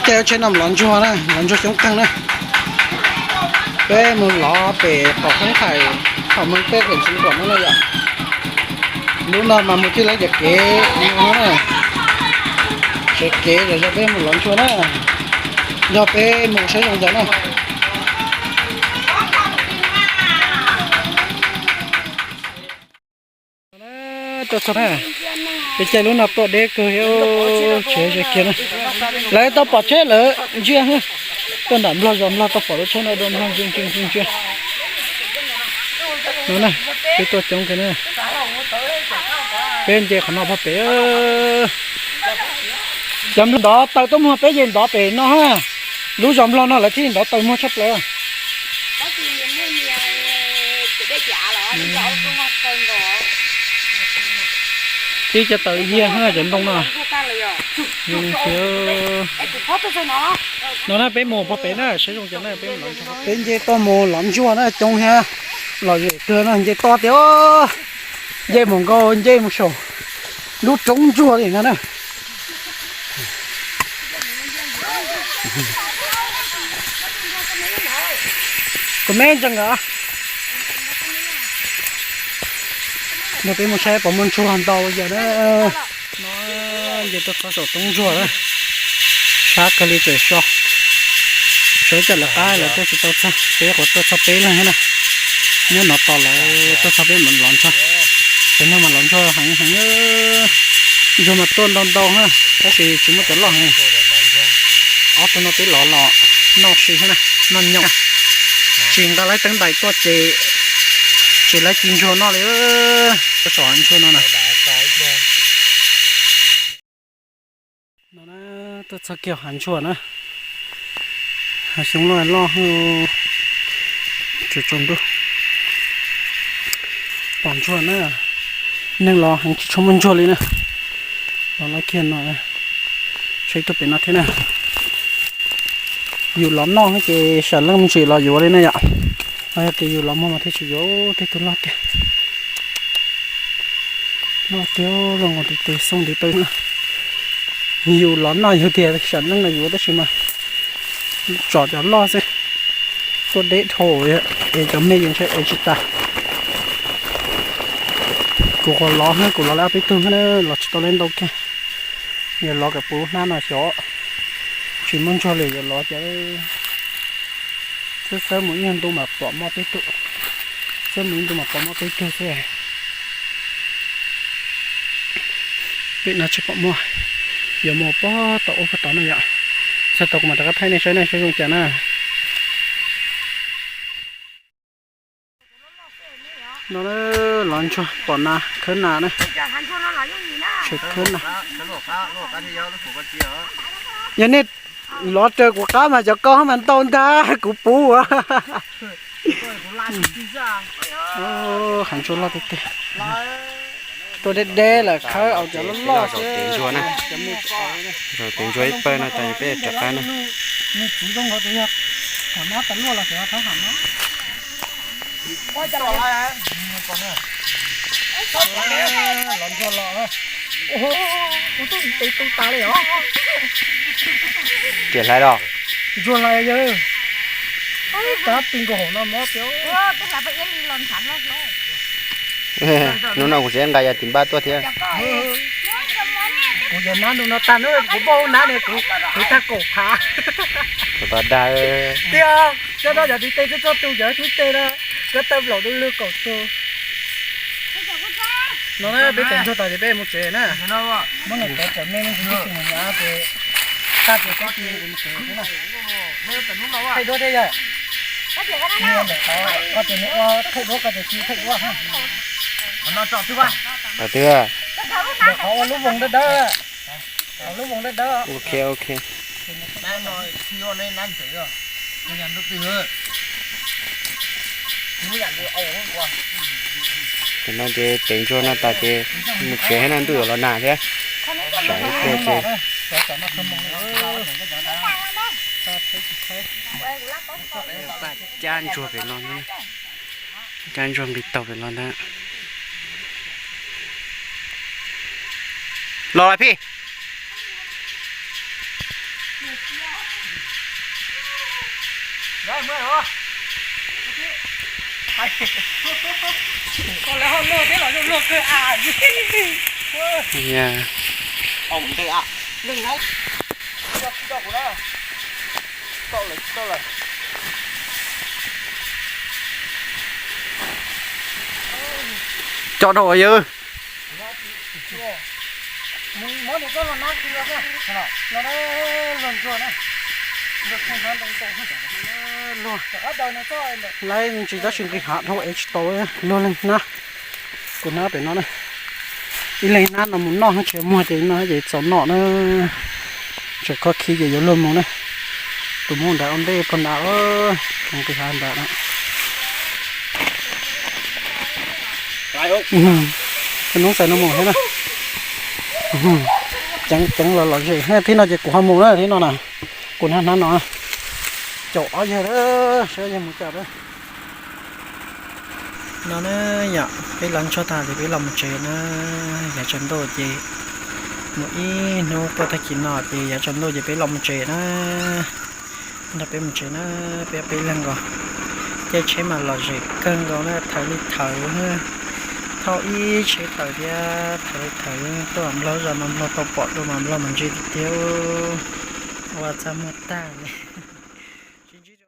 Caij lub tsheb no mus lov ntsuag na, lov ntsuag coob kawg na. Peb mus lov pem qaum kheeb thaim, thaum mus peb pem Xeev Khuam no na yom. Lub no mas mus tij laug yam kev no na, sawv kev zom zaws peb mus lov ntsuag na, yog peb mus saib zoo yam na. Tuaj txog na, peb caij lub no tuaj deb kawg, tsheb ze kiag na. Lawv tau pom tsheb lawv ntsia, tuaj nram nplog zos nplog tau pom lub tsheb no dua nplog ntsia ntsia ntsia ntsia. No na, peb tuaj coob kawg na. Peb nce qhov no pog pem. Cov nplog ntov taw tuaj muag peb ces ntov pem no ha. Lub zos nplog no lawv thiaj ntov taw muag tshaj plaws. Tib cov taw iag cov ntoo no. No na peb mus pog pem na, saib zoo cas na peb mus lov ntsuag. Peb nce toj mus lov ntsuag na coob thiab, lom zem kawg no nce toj tiag. Nce mus nkaus nce mus saum lub roob ntsuag li no na. Kuv me ntsees os. Nrog peb mus saib puas muaj ntsuag ntau yam na. No nce tuaj txog saum roob ntsuag na. Sab kawg li tseem so. Sawv cov lawv qab lawv tuaj tsis tau txog, peb qhuav tuaj txog peb leeg thiab na. Nyob no tos lawv tuaj txog peb mam lov ntsuag. Cov neeg mas lov ntsuag heev heev. Ntsuag mas tuaj ntau ntau na, tab sis tsis muaj cov loj heev. Ob tug no peb lov los noj si thiab na, noj nyob. Tsis nqa lawv teeb ntais tuaj ces tsis lawv ci ntsuag noj li. Tuaj saum hav ntsuag no na. No na, tuaj txog kiag hav ntsuag na. Hav xyoob loj loj, tsaus ntuj. Pom ntsuag na, neeg los heev tsis tshua muaj ntsuag li na. Los lawv kiag no, tshaib tuaj pem no thiab na. Yus lov noj ces sam leej me ntsis los yuav li na yom. Ho yog tias yus lov muag mas thiaj tsis yuav, tej tug loj tiag. Loj tiag, loj nkaus tus tes xoo ntiv taw. Yus lov noj yus tias sam leej los yuav tab sis mas tsom cov loj xwb. Tuaj deb dhau es cov me yus ntshe ev tsis tas. Kuv qhuav lov, kuv lov lawv ob peb tug, lov tsis tau lawv ntau kiag. Yuav lov kom puv lub hnab no xyov tsis muaj ntsuag li yuav lov cov. Xwb xawb mus ib nyuag ntu mas pom muaj peb tug. Xwb mus ib ntu mas pom muaj peb tug xwb. Pem no tsis pom muaj. Yuav mus pob tom ub pob tod no yom. Txog tau kuv mam rov qab thaij nej saib na, saib zoo cas na. No lov ntsuag pom nas khawb nas na. Tseem khawb nas. Yog nej lov raws kuv qab mas cov ko mas ntau ntag kuv puv. Hav ntsuag loj tiag tiag. Tuaj deb deb lawm khawb au cov loj loj xwb. Zaum tes ntsuag ib pawg no tas peb rov qab na. Lov ntsuag los, kuv tub tes tu tas li os. Riam hlais los. Ntsuag hlais yawg. Kab ti nkaus hauv no mob tiag. Hnub no kuv tseem nqa yog tim npaj tuaj thiab. Kuv yog nab ntu no tag na, kuv npaj hauv nab ne, kuv tag kaum phav. Kuv tos dag. Tiag, cov no yog tim tes txog txog tus yog tim tes na, kab tawg nplaum du lug kaum tus. No peb tes ntsuag tas ces peb mus tsev na. Muab niam tsev tseem me me ntsis tsis mus nyab ces tag ces peb mus tsev na. Thaij duab thiab yog. Koj ces nws ua thaij duab, koj ces tsis thaij duab. Qhov twg? Qhov ua lub voos dawb dawb. Lub voos dawb dawb. Ok, ok. Tam no ces tes ntsuag no tas ces mus tsev na, ntuj yuav los nag thiab. Tsam ib pliag ces cab ntsuag pem no, cab ntsuag nqis taug pem no ntag. Los phij. Coj dhau yawg. Luag, lawv ntsis tab sis nqis hav dhau es tsis tau, luag leej hnab. Kuv hnab pem no na. Ib leeg hnab no mus noj tsis muag ces no ces txaus noj na. Tseem kho khi ces yuav luag mus na. Tus mus nram ua ntej pog nrad, nqis hav nrad na. Hnub xaim no mus thiab na. Ceev ceev los lom zem thiab no ces kuv ho mus na thiab no na. Kuv hnab hnab no. Caum ob yawg, saib yawg mus cas. No na, yog peb los txog tag ces peb los mus tsev na. Yav tsaus ntuj ces mus ib hnub puag tag kis no ces yav tsaus ntuj ces peb los mus tsev na. Nrog peb mus tsev na, peb peb leeg nkaus. Caij tsheb mas lom zem kawg nkaus na, thawv li thawv, thauj ib tsheb tawm thiab thawv li thawv, tuaj mas nplog zos mas nplog tau pom dua mas nplog mas ntse tiag tiag. Ua txaj muag tag li.